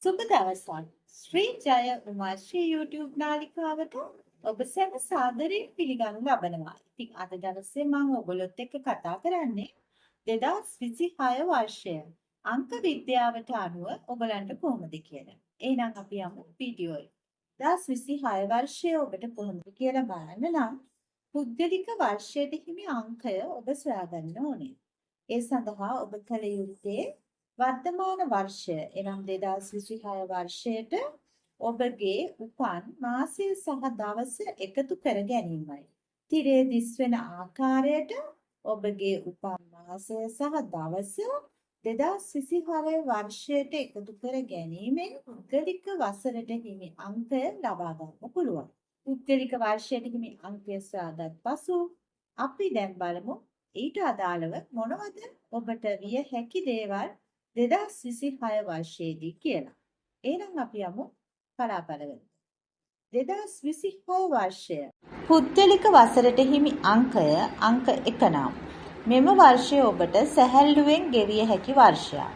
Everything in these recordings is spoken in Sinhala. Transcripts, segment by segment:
සුබ දවසක්. ශ්‍රී ජය උමාශ්‍රී YouTube නාලිකාවට ඔබ සැම සාදරයෙන් පිළිගනු ලබනවා. ඉතින් අද දවසේ මම ඔයගොල්ලොත් එක්ක කතා කරන්නේ 2026 වර්ෂය අංක විද්‍යාවට අනුව ඔයගලන්ට කොහොමද කියලා. එහෙනම් අපි යමු වීඩියෝ එකට. 2026 වර්ෂය ඔබට කොහොමද කියලා බලන්න නම් පුද්ගලික වර්ෂයට හිමි අංකය ඔබ සොයාගන්න ඕනේ. ඒ සඳහා ඔබ කළ යුත්තේ වර්තමාන වර්ෂය එනම් 2026 වර්ෂයට ඔබගේ උපන් මාසය සහ දවස එකතු කර ගැනීමයි. තිරයේ දිස්වෙන ආකාරයට ඔබගේ උපන් මාසය සහ දවස 2026 වර්ෂයට එකතු කර ගැනීමෙන් පුද්ගලික වසරට හිමි අංකය ලබා ගන්න පුළුවන්. පුද්ගලික වර්ෂයට හිමි අංකය සොයාගත් පසු අපි දැන් බලමු ඊට අදාළව මොනවද ඔබට විය හැකි දේවල් 2026 වර්ෂයේදී කියලා. එහෙනම් අපි යමු පලාපල වලට. 2026 වර්ෂය පුද්ගලික වසරට හිමි අංකය අංක 1 නම් මෙම වර්ෂය ඔබට සැහැල්ලුවෙන් ගෙවිය හැකි වර්ෂයක්.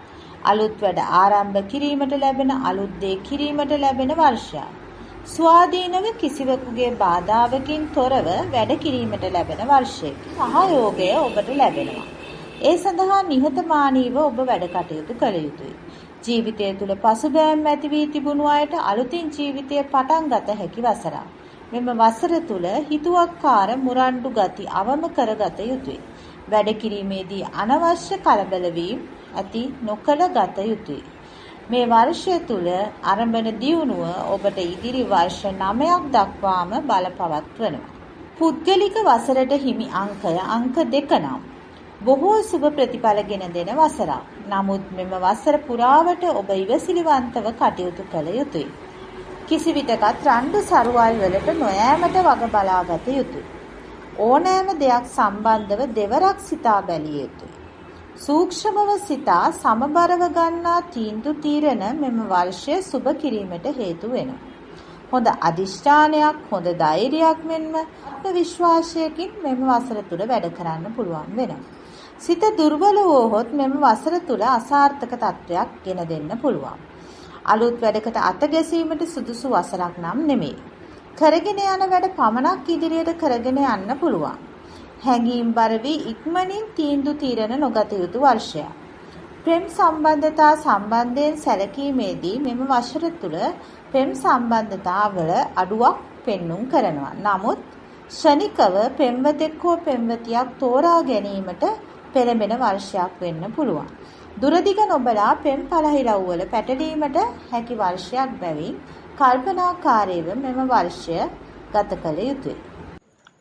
අලුත් වැඩ ආරම්භ කිරීමට ලැබෙන, අලුත් දේ කිරීමට ලැබෙන වර්ෂයක්. ස්වාධීනව කිසිවෙකුගේ බාධාවකින් තොරව වැඩ කිරීමට ලැබෙන වර්ෂයකි. සහයෝගය ඔබට ලැබෙනවා. ඒ සඳහා නිහතමානීව ඔබ වැඩ කටයුතු කළ යුතුයි. ජීවිතය තුළ පසුබෑම් ඇති වී තිබුණු අයට අලුතින් ජීවිතය පටන් ගත හැකි වසරක්. මෙම වසර තුළ හිතුවක්කාර මුරණ්ඩු ගති අවම කරගත යුතුයි. වැඩ කිරීමේදී අනවශ්‍ය කලබල වීම් ඇති නොකළ ගත යුතුයි. මේ වර්ෂය තුළ අරඹන දියුණුව ඔබට ඉදිරි වර්ෂ 9ක් දක්වාම බලපවත්වනවා. පුද්ගලික වසරට හිමි අංකය අංක 2 නම් බොහෝ සුබ ප්‍රතිඵල ගෙන දෙන වසරක්. නමුත් මෙම වසර පුරාවට ඔබ ඉවසිලිවන්තව කටයුතු කළ යුතුයි. කිසිවිටකත් රණ්ඩු සරුවල් වලට නොයෑමට වග බලාගත යුතුයි. ඕනෑම දෙයක් සම්බන්ධව දෙවරක් සිතා බැලිය යුතුයි. සූක්ෂමව සිතා සමබරව ගන්නා තීන්දු තීරණ මෙම වර්ෂය සුබ කිරීමට හේතු වෙනවා. හොඳ අධිෂ්ඨානයක්, හොඳ ධෛර්යයක් මෙන්ම ආත්ම විශ්වාසයකින් මෙම වසර තුල වැඩ කරන්න පුළුවන් වෙනවා. සිත දුර්වල වුවහොත් මෙම වසර තුල අසාර්ථක තත්වයක් ගෙන දෙන්න පුළුවන්. අලුත් වැඩකට අත ගැසීමට සුදුසු වසරක් නම් නෙමෙයි. කරගෙන යන වැඩ පමණක් ඉදිරියට කරගෙන යන්න පුළුවන්. හැඟීම් බර වී ඉක්මනින් තීන්දු තීරණ නොගත යුතු වර්ෂයක්. ප්‍රේම සම්බන්ධතා සම්බන්ධයෙන් සැලකීමේදී මෙම වසර තුල ප්‍රේම සම්බන්ධතාවල අඩුවක් පෙන්නුම් කරනවා. නමුත් ක්ෂණිකව පෙම්වතෙක් හෝ පෙම්වතියක් තෝරා ගැනීමට පෙළඹෙන වර්ෂයක් වෙන්න පුළුවන්. දුරදිග නොබලා පෙම් පළහිරව් වල පැටලීමට හැකි වර්ෂයක් බැවින් කල්පනාකාරීව මෙම වර්ෂය ගත කළ යුතුය.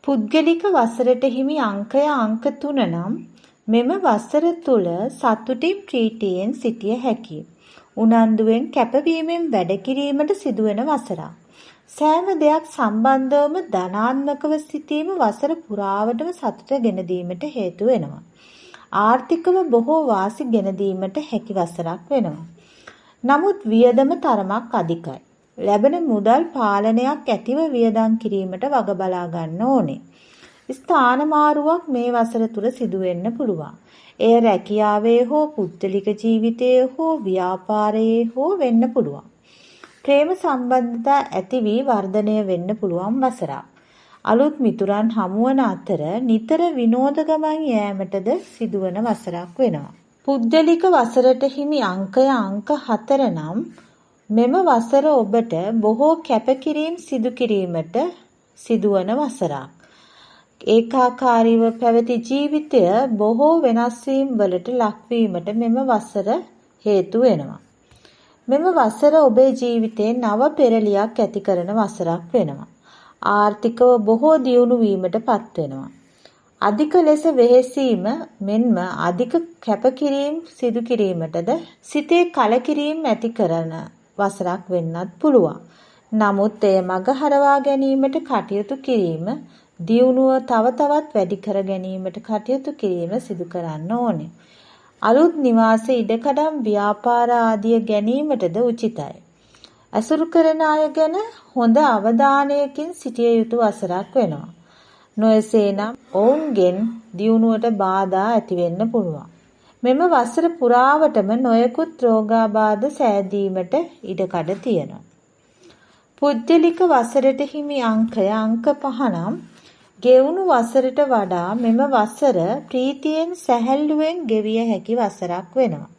පුද්ගලික වසරට හිමි අංකය අංක 3 නම් මෙම වසර තුල සතුටින් ප්‍රීතියෙන් සිටිය හැකිය. උනන්දුවෙන් කැපවීමෙන් වැඩ කිරීමට සිදුවන වසරක්. සෑම දෙයක් සම්බන්ධවම ධනාත්මකව සිටීම වසර පුරාවටම සතුට ගෙන දීමට හේතු වෙනවා. ආර්ථිකව බොහෝ වාසි ගෙන දීමට හැකි වසරක් වෙනවා. නමුත් වියදම තරමක් අධිකයි. ලැබෙන මුදල් පාලනයක් ඇතිව වියදම් කිරීමට වග බලා ගන්න ඕනේ. ස්ථාන මාරුවක් මේ වසර තුල සිදු වෙන්න පුළුවන්. එය රැකියාවේ හෝ පුද්ගලික ජීවිතයේ හෝ ව්‍යාපාරයේ හෝ වෙන්න පුළුවන්. ප්‍රේම සම්බන්ධතා ඇති වී වර්ධනය වෙන්න පුළුවන් වසරක්. අලුත් මිතුරන් හමුවන අතර නිතර විනෝද ගමන් යෑමටද සිදුවන වසරක් වෙනවා. පුද්ගලික වසරට හිමි අංකය අංක 4 නම් මෙම වසර ඔබට බොහෝ කැපකිරීම් සිදු කිරීමට සිදුවන වසරක්. ඒකාකාරීව පැවති ජීවිතය බොහෝ වෙනස් වීම් වලට ලක්වීමට මෙම වසර හේතු වෙනවා. මෙම වසර ඔබේ ජීවිතයේ නව පෙරලියක් ඇති කරන වසරක් වෙනවා. ආර්ථිකව බොහෝ දියුණු වීමට පත් වෙනවා. අධික ලෙස වෙහෙසීම මෙන්ම අධික කැපකිරීම් සිදු කිරීමටද සිතේ කලකිරීම් ඇති කරන වසරක් වෙන්නත් පුළුවන්. නමුත් එය මඟ හරවා ගැනීමට කටයුතු කිරීම, දියුණුව තව තවත් වැඩි කර ගැනීමට කටයුතු කිරීම සිදු කරන්න ඕනේ. අලුත් නිවාස, ඉඩකඩම්, ව්‍යාපාර ආදිය ගැනීමටද උචිතයි. ඇසුරු කරන අය ගැන හොඳ අවධානයකින් සිටිය යුතු වසරක් වෙනවා. නොඑසේනම් ඔවුන්ගෙන් දියුණුවට බාධා ඇති වෙන්න පුළුවන්. මෙම වසර පුරාවටම නොයෙකුත් රෝගාබාධ සෑදීමට ඉඩකඩ තියෙනවා. පුද්ගලික වසරට හිමි අංකය අංක 5 නම් ගෙවුණු වසරට වඩා මෙම වසර ප්‍රීතියෙන් සැහැල්ලුවෙන් ගෙවිය හැකි වසරක් වෙනවා.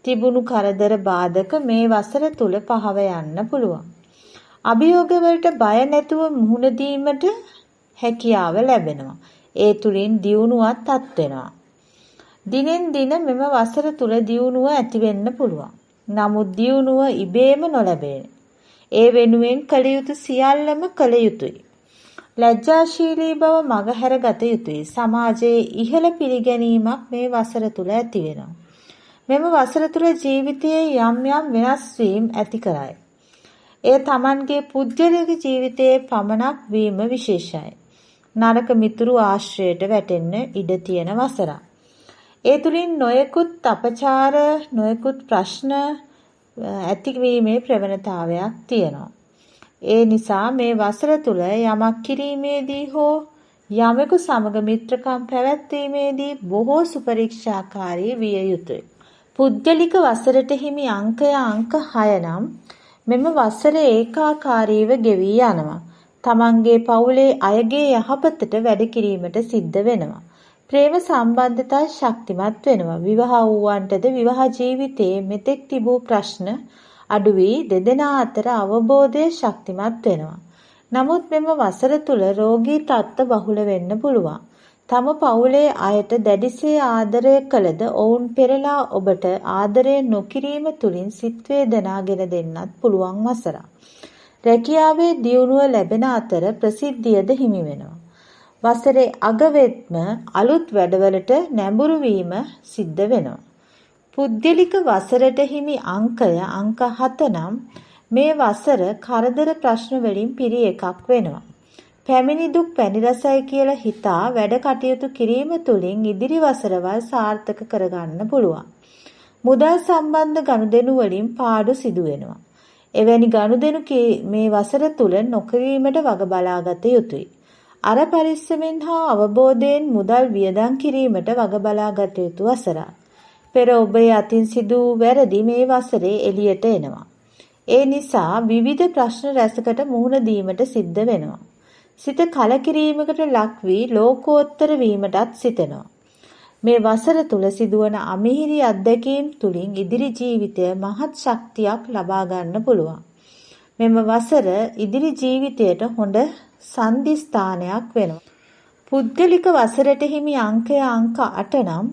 තිබුණු කරදර බාධක මේ වසර තුල පහව යන්න පුළුවන්. අභියෝග වලට බය නැතුව මුහුණ දීමට හැකියාව ලැබෙනවා. ඒ තුලින් දියුණුවත් අත් වෙනවා. දිනෙන් දින මෙම වසර තුල දියුණුව ඇති වෙන්න පුළුවන්. නමුත් දියුණුව ඉබේම නොලැබේ. ඒ වෙනුවෙන් කළ යුතු සියල්ලම කළ යුතුයි. ලැජ්ජාශීලී බව මගහැර ගත යුතුයි. සමාජයේ ඉහළ පිළිගැනීමක් මේ වසර තුල ඇති වෙනවා. මෙම වසර තුල ජීවිතයේ යම් යම් වෙනස් වීම් ඇති කරයි. එය තමන්ගේ පුද්ගලික ජීවිතයේ පමණක් වීම විශේෂයි. නරක මිතුරු ආශ්‍රයයට වැටෙන්න ඉඩ තියෙන වසරක්. ඒ තුලින් නොයෙකුත් අපචාර, නොයෙකුත් ප්‍රශ්න ඇතිවීමේ ප්‍රවණතාවයක් තියෙනවා. ඒ නිසා මේ වසර තුල යමක් කිරීමේදී හෝ යමෙකු සමග මිත්‍රකම් පැවැත්වීමේදී බොහෝ සුපරීක්ෂාකාරී විය යුතුය. පුද්ගලික වසරට හිමි අංකය අංක 6 නම් මෙම වසර ඒකාකාරීව ගෙවී යනවා. තමන්ගේ පවුලේ අයගේ යහපතට වැඩ කිරීමට සිද්ධ වෙනවා. ප්‍රේම සම්බන්ධතා ශක්තිමත් වෙනවා. විවාහ වූවන්ටද විවාහ ජීවිතයේ මෙතෙක් තිබූ ප්‍රශ්න අඩු වී දෙදෙනා අතර අවබෝධය ශක්තිමත් වෙනවා. නමුත් මෙම වසර තුල රෝගී තත්ත්ව බහුල වෙන්න පුළුවන්. තම පවුලේ අයට දැඩිසේ ආදරය කළද ඔවුන් පෙරලා ඔබට ආදරය නොකිරීම තුලින් සිත් වේදනා ගෙන දෙන්නත් පුළුවන් වසරක්. රැකියාවේ දියුණුව ලැබෙන අතර ප්‍රසිද්ධියද හිමි වෙනවා. වසරේ අග වෙත්ම අලුත් වැඩවලට නැඹුරු වීම සිද්ධ වෙනවා. පුද්ගලික වසරට හිමි අංකය අංක 7 නම් මේ වසර කරදර ප්‍රශ්න වලින් පිරි එකක් වෙනවා. පැමිණි දුක් පැණි රසයි කියලා හිතා වැඩ කටයුතු කිරීම තුලින් ඉදිරි වසරවල් සාර්ථක කරගන්න පුළුවන්. මුදල් සම්බන්ධ ගනුදෙනු වලින් පාඩු සිදු වෙනවා. එවැනි ගනුදෙනු මේ වසර තුල නොකිරීමට වග බලාගත යුතුයි. අර පරිස්සමෙන් හා අවබෝධයෙන් මුදල් වියදම් කිරීමට වග බලාගත යුතු වසරක්. පෙර ඔබේ අතින් සිදු වූ වැරදි මේ වසරේ එළියට එනවා. ඒ නිසා විවිධ ප්‍රශ්න රැසකට මුහුණ දීමට සිද්ධ වෙනවා. සිත කලකිරීමකට ලක් වී ලෝකෝත්තර වීමටත් සිතෙනවා. මේ වසර තුල සිදුවන අමිහිරි අත්දැකීම් තුලින් ඉදිරි ජීවිතය මහත් ශක්තියක් ලබා ගන්න පුළුවන්. මෙම වසර ඉදිරි ජීවිතයට හොඳ සන්ධි ස්ථානයක් වෙනවා. පුද්ගලික වසරට හිමි අංකය අංක 8 නම්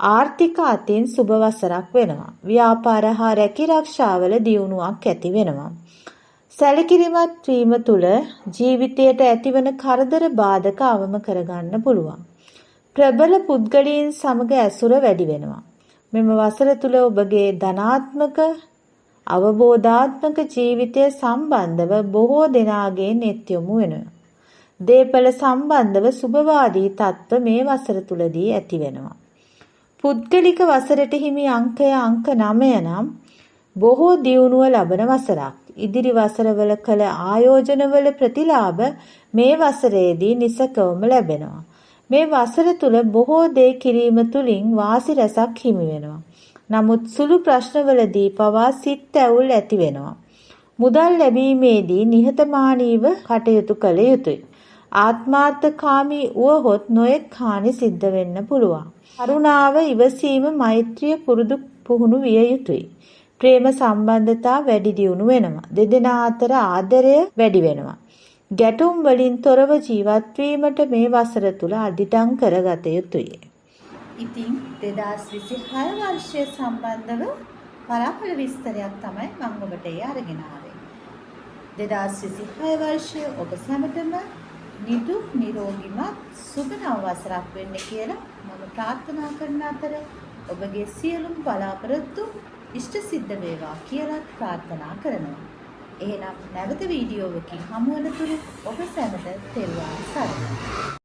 ආර්ථික අතින් සුබ වසරක් වෙනවා. ව්‍යාපාර හා රැකීරක්ෂාවල දියුණුවක් ඇති වෙනවා. සැලකිලිමත් වීම තුළ ජීවිතයට ඇතිවන කරදර බාධක අවම කරගන්න පුළුවන්. ප්‍රබල පුද්ගලයන් සමග ඇසුර වැඩි වෙනවා. මෙම වසර තුළ ඔබගේ ධනාත්මක අවබෝධාත්මක ජීවිතය සම්බන්ධව බොහෝ දෙනාගේ නෙත් යොමු වෙනවා. දේපල සම්බන්ධව සුබවාදී තත්ත්ව මේ වසර තුලදී ඇති වෙනවා. පුද්ගලික වසරට හිමි අංකය අංක 9 නම් බොහෝ දියුණුව ලබන වසරක්. ඉදිරි වසරවල කළ ආයෝජනවල ප්‍රතිලාභ මේ වසරේදී නිසකවම ලැබෙනවා. මේ වසර තුල බොහෝ දේ කිරීම තුලින් වාසි රැසක් හිමි වෙනවා. නමුත් සුළු ප්‍රශ්නවලදී පවා සිත් ඇවුල් ඇති වෙනවා. මුදල් ලැබීමේදී නිහතමානීව කටයුතු කළ යුතුයි. ආත්මාර්ථකාමී වුවහොත් නොයෙක් හානි සිද්ධ වෙන්න පුළුවන්. කරුණාව, ඉවසීම, මෛත්‍රිය පුරුදු පුහුණු විය යුතුයි. ප්‍රේම සම්බන්ධතා වැඩි දියුණු වෙනවා. දෙදෙනා අතර ආදරය වැඩි වෙනවා. ගැටුම් වලින් තොරව ජීවත් වීමට මේ වසර තුල අදිටන් කරගත යුතුයි. ඉතින් 2026 වර්ෂය සම්බන්ධව පලාඵල විස්තරයක් තමයි මම ඔබට ඒ අරගෙන ආවේ. 2026 වර්ෂය ඔබ සැමටම නිදුක් නිරෝගීමත් සුබ නව වසරක් වෙන්න කියලා මම ප්‍රාර්ථනා කරන අතර ඔබගේ සියලුම බලාපොරොත්තු ඉෂ්ට සිද්ධ වේවා කියලා ප්‍රාර්ථනා කරනවා. එහෙනම් නැවත වීඩියෝවකින් හමු වනතුරු ඔබ සැමට තෙරුවන් සරණයි.